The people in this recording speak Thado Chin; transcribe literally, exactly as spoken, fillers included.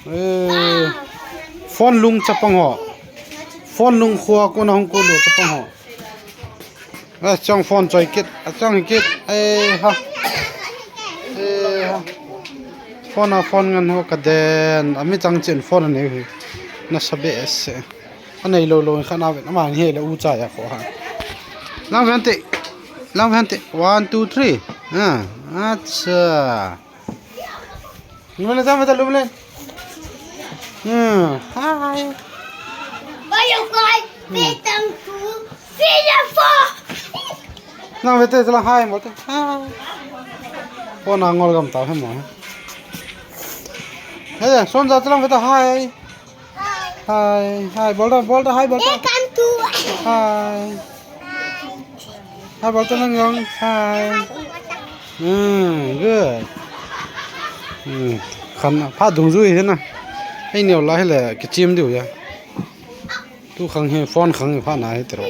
Eh, phone lung chapang ho. Phone lung khua ko na hung ko lo chapang ho. A chang phone choi kit, a chang kit. Eh ha. Eh ha. Phone a phone ngan ho ka den. Ami chang chin phone nei hi. Na sabe se. Anei lo lo kha na ve. Ama hi le u cha ya ko ha. Lang ven te. Lang ven te. One, two, three. Ah, acha. Lumlen, jam beta, Lumlen. Hmm, hi. Bye, bye. Betang tu. Feel for. Nang beta, jala hi, bol te. Hi. Phone a ngol gam ta he mo. Hey, son ja, jala beta, hi. Hi, hi, bol da, bol da, hi, bol da. Welcome to. Hi. Hi, bol da, nang jong. Hi. Hmm, good. Hmm, khan pha dungjui hi na. Hei neo la hi le kichim diu ya. Tu khang hi, phone khang hi pha na hi tero.